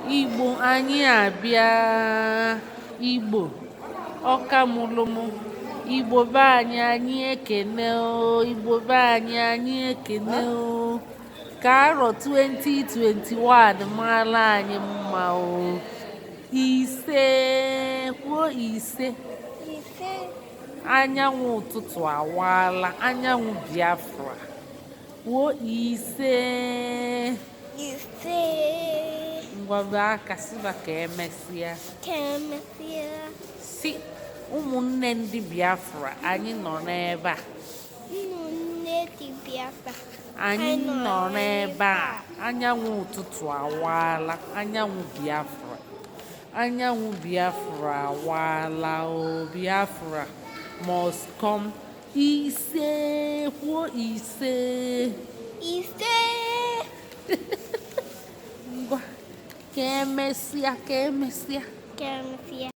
Igbo anyị abịa. Igbo ọka mụlụmụ. Igbo be anyị, anyị ekene o. Igbo be anyị, anyị ekene o. Ka arọ 2021 maara anyị mma o. Ise, kwuo ise. Ise. Anyanwụ ụtụtụ awaala, anyanwụ Biafra. Kwuo ise. Ise. Ngwa bee aka sịba ka emesịa. Ka emesịa. Si ụmụnne ndị Biafra, anyị nọ n'ebe a. Ụmụnne dị Biafra. Anyị nọ n'ebe a. Anyanwụ ụtụtụ awaala, anyanwụ Biafra. Anyanwụ Biafra awaala o. Biafra must come. Ise, kwuo ise. Ise. Ngwa, ka emesịa, ka emesịa. Ka emesịa.